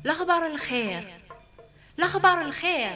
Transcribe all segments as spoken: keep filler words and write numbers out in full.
Lexbar lxir. Lexbar lxir.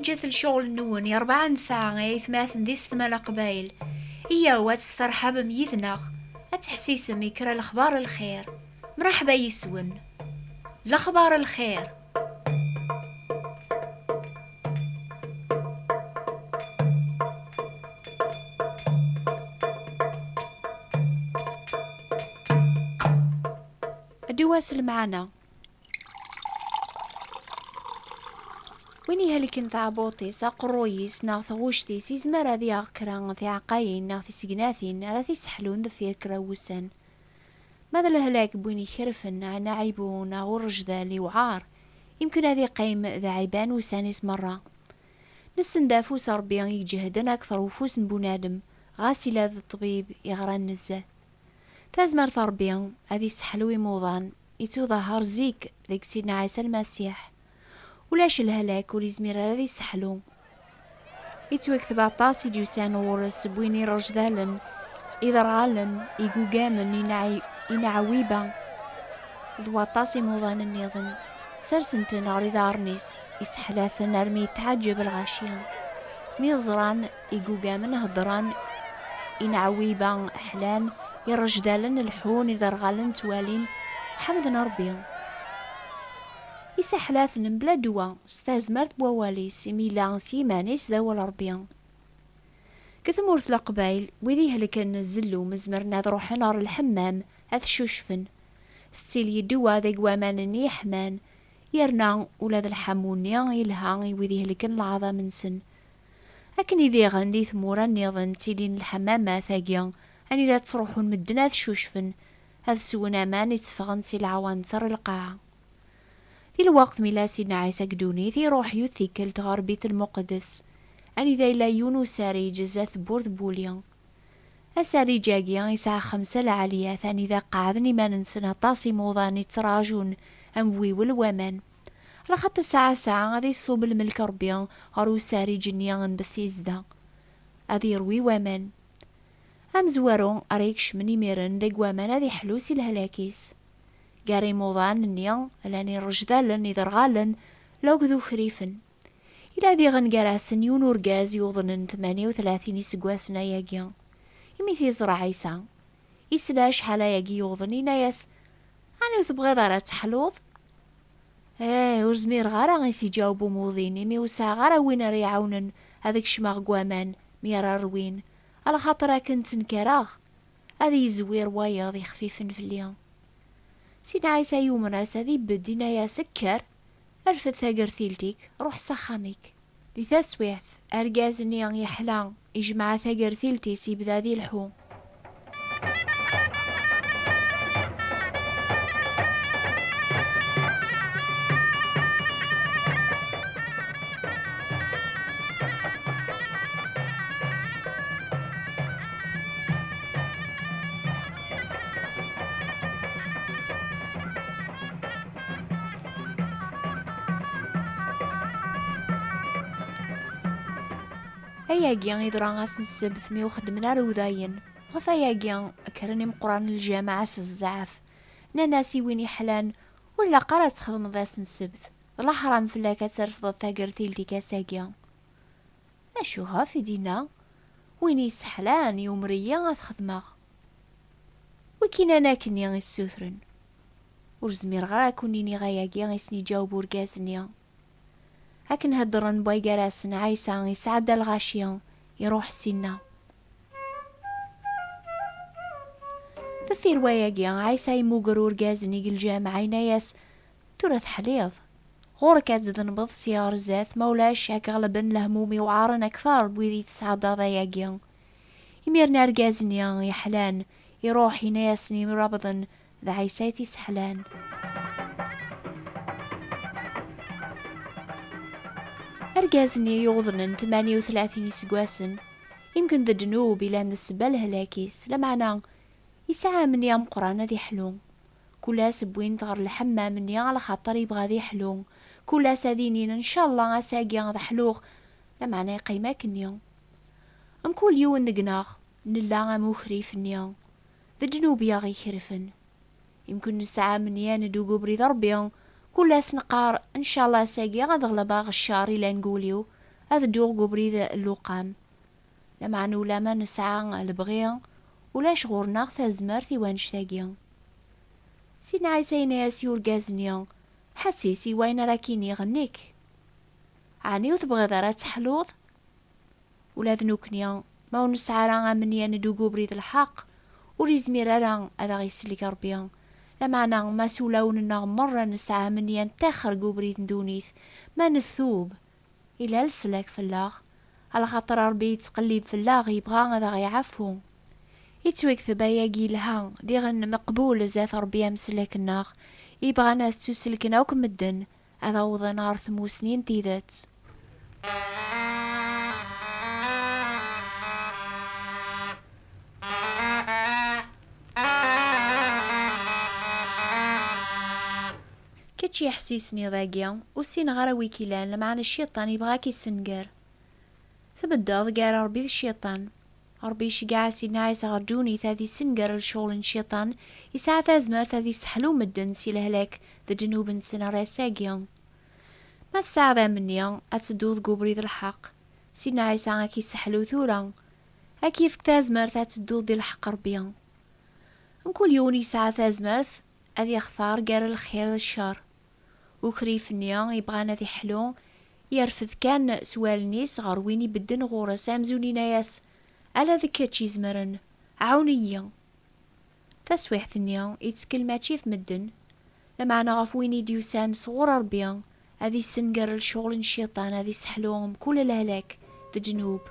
Ǧǧet lecɣel-nwen i rebɛa n ssaɛa, ay atmaten d isetma n Leqbayel. Iyyaw ad testerḥabem yid-neɣ, ad teḥsisem i kra lexbar lxir. Mraḥba yis-wen. Lexbar lxir. Ddu-as lmeɛna. Win ihelken taɛebbuḍt-is, aqerruy-is neɣ tɣuct-is, izmer ad yaɣ kra n tiɛeqqayin neɣ tisegnatin ara t-isseḥlun deffir kra n wussan. Ma d lehlak n win ikerfen, ɛni aɛibu neɣ urejdal iwɛar, imken ad iqqim d aɛiban ussan-is merra. Nessen d afus Ṛebbi iǧehden akteṛ ufus n bunadem, ɣas ila d ṭṭbib iɣran nezzeh. Tazmert n Ṛebbi ad isseḥlu imuḍan, ittuḍahar zik deg Sidna Ɛisa Lmasiḥ. Ulac lehlak ur izmir ara ad isseḥlu. Ittwakteb aṭas i d-yusan ɣur-s n win irejdalen, iderɣalen, igugamen, ineɛ-, ineɛwiba, d waṭas imuḍan nniḍen. Sersen-ten ɣer iḍarren-is, iseḥla-ten armi yetɛeǧǧeb lɣaci. Mi ẓran igugamen heddren, ineɛwiba ḥlan, irejdalen leḥḥun, iderɣalen ttwalin, ḥemden Ṛebbi. Iseḥla-ten mebla ddwa, s tazmert n wawal-is, imi yella s yiman-is d awal Ṛebbi. Deg tmurt n Leqbayel, wid ihelken zellum zemren ad ruḥen ɣer lḥemmam ad ccucfen. Tettili ddwa deg waman-nni yeḥman, yerna ula d lḥamu-nni yelha i wid ihelken leɛḍam-nsen. Akken i diɣen di tmura nniḍen ttilin lḥemmamat-agi, anida ttruḥun medden ad ccucfen, ad swen aman itteffɣen si leɛwanser n lqaɛa. Di lweqt mi yella Sidna Ɛisa deg ddunit, iruḥ yiwet tikkelt ɣer Bit Lmuqeddes, anida yella yiwen usariǧ zdat tewwurt n wuli. Asariǧ-agi yesɛa xemsa lɛaliyat, anida qeɛden iman-nsen aṭas imuḍan ittraǧun amwiwel n waman. Lxaṭer saɛa saɛa ad iṣub lmelk Ṛebbi ɣer usariǧ-nni n Betizda, ad irwi waman. Amezwaru ara ikecmen imiren deg waman ad iḥlu si lehlak-is. Gar imuḍan-nni llan irejdalen, iderɣalen, akked ukrifen. Yella diɣen gar-asen yiwen urgaz yuḍnen tmanya u tlatin iseggasen ayagi. Imi t-iẓra Ɛisa, isla acḥal ayagi yuḍen, yenna-yas: "Ɛni ur tebɣiḍ ara ad teḥluḍ?" "Eh, ur zmireɣ ara," i s-iǧaweb umuḍin, "imi ur sɛiɣ ara win ara iɛawnen ad kecmeɣ deg waman mi ara rwin, alaxaṭer akken ttenkareɣ, ad yezwir wayeḍ ixfifen fell-i." Sidna Ɛisa yumer-as ad ibedd, yenna-yas: "Kker, rfed tagertilt-ik, ruḥ s axxam-ik." Di taswiɛt, argaz-nni yeḥla, ijmeɛ tagertilt-is, yebda ad ileḥḥu. Ayagi yeḍra ass n ssebt mi ur xeddmen ara udayen. Ɣef wayagi, kkren imeqqranen n lǧameɛ s zzɛaf. Nnan-as i win iḥlan: "Ur ilaq ara ad txedmeḍ ass n ssebt. D leḥram fell-ak ad terfdeḍ tagertilt-ik ass-agi." "Acu ɣef i d-yenna? Win yesseḥlan yumer-iyi ad t-xedmeɣ." "Wi k-innan akkenni?" i ssutren. "Ur zmireɣ ara ad ken-iniɣ ayagi," i sen-iǧaweb urgaz-nni. Akken heddren wway gar-asen, Ɛisa yesɛedda lɣaci, iruḥ sinna. Deffir wayagi, Ɛisa yemmuger urgaz-nni deg lǧameɛ, yenna-yas: "Tura teḥliḍ. Ɣur-k ad tednbeḍ si ɣer zdat, ma ulac ad k-ɣelben lehmum iweɛren akter n wid i tesɛeddaḍ ayagi." Imiren argaz-nni yeḥlan iruḥ, yenna-yasen i imrabḍen d Ɛisa i t-isseḥlan. Argaz-nni yuḍnen tmanya u tlatin iseggasen, imken d ddnub ilan d ssebba lehlak-is, lameɛna yesɛa amenni ameqqran ad iḥlu. Kul ass wwin-t ɣer lḥemmam-nni, alaxaṭer yebɣa ad iḥlu. Kul ass ad inin: "Ncallah ass-agi ad ḥluɣ." Lameɛna yeqqim akkenni. Mkul yiwen deg-neɣ nella am ukrif-nni. d ddnub i aɣ-ikerfen. Imken nesɛa amenyan n ddu deg ubrid Ṛebbi, kul ass neqqar: "Ncallah ass-agi ad ɣlebeɣ ccer ilan deg wul-iw, ad dduɣ deg ubrid n lewqam." Lameɛna ulamma nesɛa lebɣi, ulac ɣur-neɣ tazmert i wannect-agi. Sidna Ɛisa yenna-yas i urgaz-nni: "Ḥessis i wayen ara k-iniɣ nekk. Ɛni ur tebɣiḍ ara ad teḥluḍ?" Ula d nekkni, ma ur nesɛi ara amenyan n ddu deg ubrid n lḥeqq, ur izmir ara ad aɣ-isellek Ṛebbi. Lameɛna ma s ulawen-nneɣ merra nesɛa amenyan ṭṭixer deg ubrid n ddunit, ma netub, ila leslak fell-aɣ. Alaxaṭer Ṛebbi yettqellib fell-aɣ, yebɣa ad aɣ-iɛafu. Yettwakteb ayagi yelha, diɣen meqbul zdat Ṛebbi amsellek-nneɣ, yebɣan ad ttuselken akk medden, ad awḍen ɣer tmusni n tidet. Kečč yeḥsisen iḍ-agi, ur ssineɣ ara wi k-ilan, lameɛna cciṭan yebɣa ad k-issenger. Tbeddeḍ gar Ṛebbi d cciṭan. Ṛebbi iceggeɛ Sidna Ɛisa ɣer ddunit ad issenger lecɣel n cciṭan, yesɛa tazmert ad isseḥlu medden si lehlak d ddnub-nsen ar ass-agi. Ma tesɛiḍ amenni ad tedduḍ deg ubrid n lḥeqq, Sidna Ɛisa ad k-isseḥlu tura, ad k-yefk tazmert ad tedduḍ di lḥeqq Ṛebbi. Mkul yiwen yesɛa tazmert ad yextar gar lxir d ccer. Ukrif-nni yebɣan ad iḥlu, yerfed kan s wallen-is ɣer win ibedden ɣur-s amzun yenna-yas: "Ala d kečč izemren, ɛawen-iyi." Taswiḥt-nni yettkel mačči ɣef medden, lameɛna ɣef win i d-yusan sɣur Ṛebbi, ad issenger lecɣel n cciṭan, ad isseḥlu mkul lehlak d ddnub.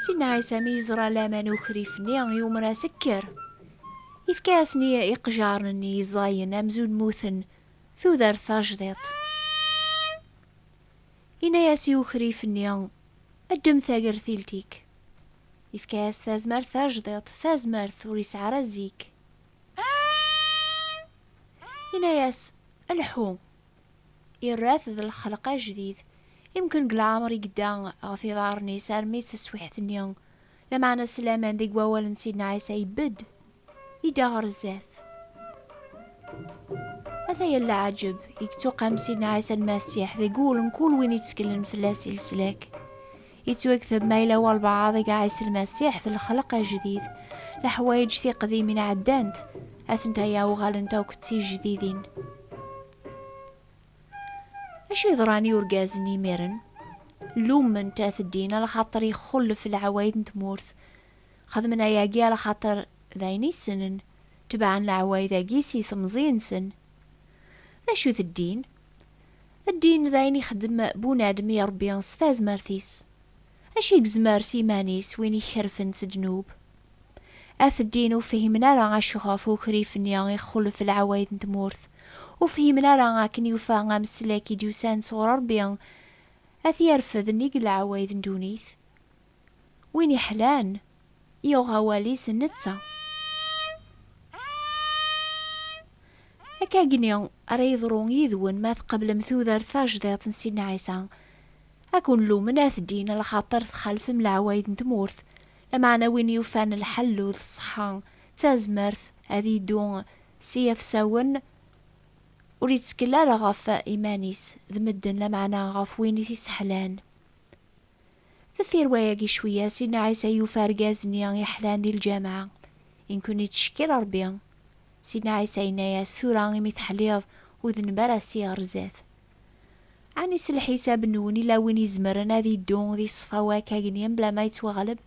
Sidna Ɛisa mi yeẓra laman ukrif-nni, yumer-as: "Kker!" Yefka-yasen i iqejjaren-nni yeẓẓayen amzun mmuten, tudert tajdiṭ. Yenna-yas i ukrif-nni: "Ddem tagertilt-ik." Yefka-yas tazmert tajdiṭ, tazmert ur yesɛi ara zik. Yenna-yas: "Lḥu." Irra-t d lxelq ajdid. Imken deg leɛmer i yedda ɣef iḍarren-is armi d taswiḥt-nni, lameɛna s laman deg wawal n Sidna Ɛisa ibedd, yedda ɣer zdat. Ataya leɛǧeb i yettuqam Sidna Ɛisa Lmasiḥ deg wul n kul win itteklen fell-as i leslak. Yettwakteb ma yella walbeɛḍ i iɛiss Lmasiḥ d lxelq ajdid, leḥwayeǧ tiqdimin ɛeddant, atentaya uɣalent akk d tijdidin. Acu yeḍran i urgaz-nni imiren? Lummen-t ad t-ddin, alaxaṭer ixullef leɛwayed n tmurt. Xedmen ayagi alaxaṭer d ayen i ssnen, tebɛen leɛwayed-agi si temẓi-nsen. D acu-t ddin? Ddin d ayen ixeddem bunadem i Ṛebbi s tazmert-is. Acu i yezmer s iman-is win ikerfen s ddnub? At ddin ur fhimen ara acuɣef ukrif-nni ixulef leɛwayed n tmurt. Ur fhimen ara akken yufa ameslak i d-yusan sɣur Ṛebbi, ad t-yerfed nnig leɛwayed n ddunit. Win iḥlan, yuɣ awal-is netta. Akkagni ara yeḍru yid-wen ma tqeblem tudert tajdiṭ n Sidna Ɛisa. Ad ken-lumen at ddin, alaxaṭer txalfem leɛwayed n tmurt. Lameɛna win yufan lḥellu d ṣṣeḥḥa d tazmert ad yeddu s yafsawen, ur yettkel ara ɣef iman-is d medden, lameɛna ɣef win i t-isseḥlan. Deffir wayagi cwiya, Sidna Ɛisa yufa argaz-nni iḥlan di lǧameɛ. Imken ittcekkiṛ Ṛebbi. Sidna Ɛisa yenna-yas: "Tura imi teḥliḍ, ur denb ara si ɣer zdat." Ɛni s lḥisab-nwen ila win izemren ad iddu di ṣṣfa wakkagni mebla ma yettwaɣleb?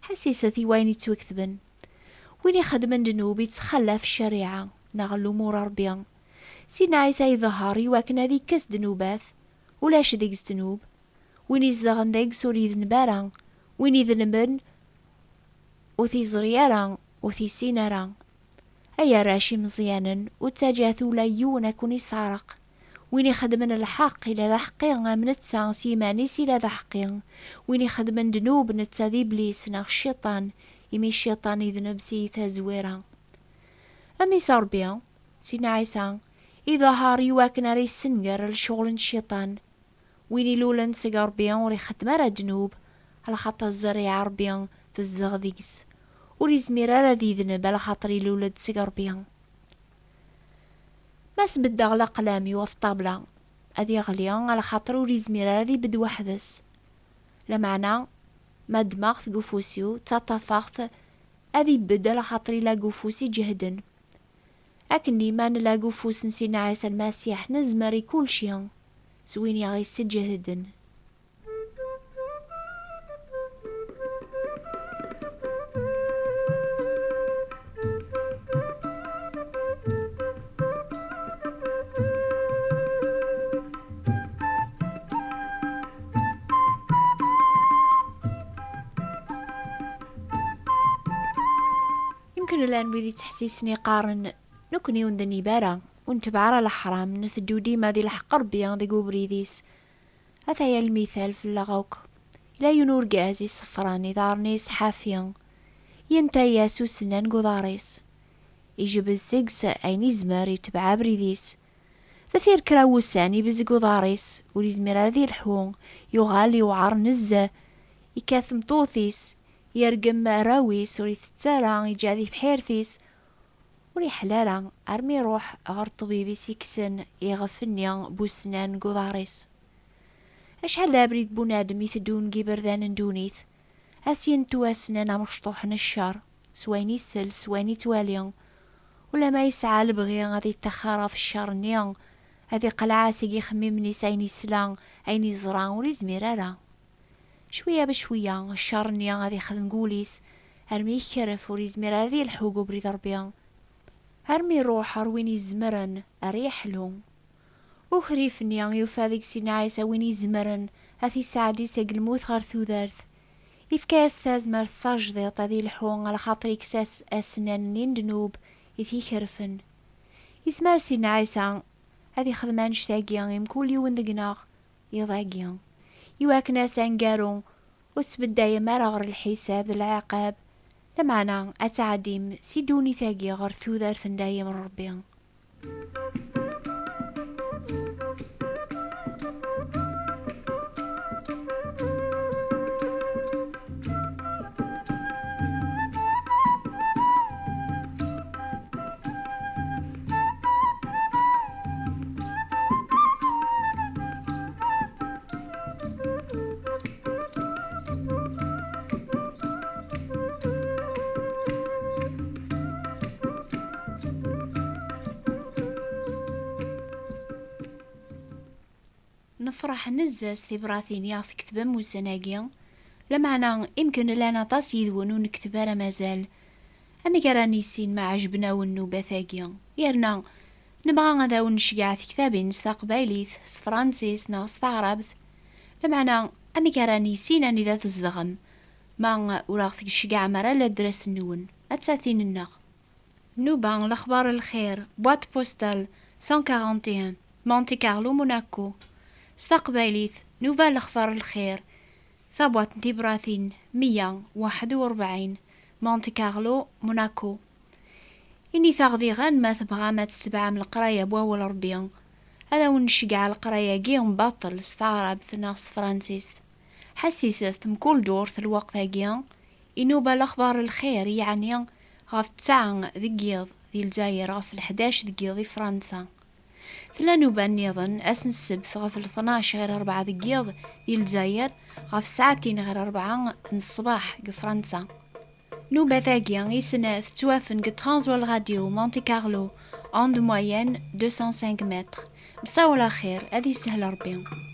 Ḥessiset i wayen ittwaketben: "Win ixeddmen ddnub ittxallaf ccariɛa neɣ lumuṛ n Ṛebbi." Sidna Ɛisa iḍehher i wakken ad ikkes ddnubat, ulac deg-s ddnub. Win izedɣen deg-s ur idneb ara, win idelmen ur t-iẓri ara, ur t-issin ara. Ay arrac imeẓyanen, ur ttaǧǧat ula yiwen ad ken-isseɛreq. Win ixedmen lḥeqq ila d aḥeqqi, am netta s yiman-is ila d aḥeqqi. Win ixedmen ddnub, netta d iblis neɣ cciṭan, imi cciṭan idneb si tazwara. Amis Ṛebbi, Sidna Ɛisa, iḍahar i wakken ara yessenger lecɣel n cciṭan. Win ilulen seg Ṛebbi ur ixeddem ara ddnub, alaxaṭer zzerriɛa Ṛebbi tezdeɣ deg-s. Ur izmir ara ad idneb alaxaṭer ilul-d seg Ṛebbi. Ma sbeddeɣ laqlam-iw ɣef ṭṭabla, ad iɣli, alaxaṭer ur izmir ara ad ibedd weḥd-s. Lameɛna, ma ddmeɣ-t deg ufus-iw, ttaṭṭafeɣ-t, ad ibedd, alaxaṭer ila deg ufus iǧehden. Akken ma nella deg ufus n Sidna Ɛisa Lmasiḥ, nezmer i kulci s win i ɣ-isseǧhden. Yemken llan wid yettḥessisen iqqaren, nekkni ur ndennib ara, ur netbeɛ ara leḥram, nteddu dima di lḥeqq Ṛebbi deg ubrid-is. Ataya lmital fell-aɣ akk. Ila yiwen urgaz iṣeffren iḍarren-is ḥafi, yenta-yas usennan deg uḍar-is. Ijbed seg-s ayen izmer, itbeɛ abrid-is. Deffir kra wussan, ibezg uḍar-is, ur izmir ara ad ilḥu, yuɣal yewɛer nezzeh, ikkat tmeṭṭut-is, yergem arraw-is, ur itett ara, iǧǧa di tebḥirt-is, ur iḥel ara armi iruḥ ɣer ṭṭbib i s-ikksen iɣef-nni n wusnan deg uḍar-is. Acḥal d abrid n bunadem iteddun deg iberdan n ddunit, ad s-yentu asnan amecṭuḥ n ccer, s wayen isel, s wayen ittwali. Ulamma yesɛa lebɣi ad ittaxxer ɣef ccer-nni, ad iqleɛ seg yixemmimen-is ayen isla, ayen iẓra, ur izmir ara. Cwiya bcwiya, ccer-nni ad ixdem deg wul-is, armi ikref, ur izmir ara ad ilḥu deg ubrid n Ṛebbi. Armi iruḥ ɣer win izemren ara yeḥlu. Ukrif-nni yufa deg Sidna Ɛisa win izemren ad t-isɛeddi seg lmut ɣer tudert. Ifka-yas tazmert tajdiṭ ad ilḥu, alaxaṭer ikkes-as asnan-nni n ddnub i t-ikerfen. Izmer Sidna Ɛisa ad ixdem annect-agi i mkul yiwen deg-neɣ iḍ-agi, iwakken ass aneggaru ur tettbeddayem ara ɣer lḥisab d lɛiqab, lameɛna ad tɛeddim si ddunit-agi ɣer tudert n dayem n Ṛebbi. Nefṛeḥ nezzeh s tibratin i aɣ-tketbem ussan-agi, lameɛna imken llan aṭas yid-wen ur nekteb ara mazal. Amek ara nissin ma ɛejben-awen nnubat-agi? Yerna nebɣa ad awen-nceggeɛ tektabin s taqbaylit, s tefransist neɣ s taɛrabt. Lameɛna, amek ara nissin anida tzedɣem ma ur aɣ-tceggɛem ara ladres-nwen? Atta tin-nneɣ. Nnuba, lexbar n lxir, boîte postale cent quarante et un, Monte Carlo, Monaco. S taqbaylit, Nnuba, lexbar n lxir, tabwaṭ n tibratin meyya waḥed u rebɛin, Monte Carlo, Monaco. Init-aɣ diɣen ma tebɣam ad tetbeɛem leqraya n wawal Ṛebbi. Ad awen-nceggeɛ leqraya-agi n baṭel s taɛrabt neɣ s tefransist. Ḥessiset mkul ddurt lweqt-agi, inuba lexbar n lxir, yeɛni ɣef ttesɛa deg yiḍ di Lezzayer, ɣef leḥdac deg yiḍ di Fransa. Tella nnuba nniḍen ass n ssebt ɣef tnac ɣir rebɛa deg yiḍ di Lezzayer, ɣef ssaɛtin ɣir rebɛa n ṣṣbeḥ deg Fransa. Nnubat-agi i snat tettwafen deg Transworld Radio Monte Carlo, onde moyenne deux cent cinq mètres. Msawal axir, ad yeshel Ṛebbi.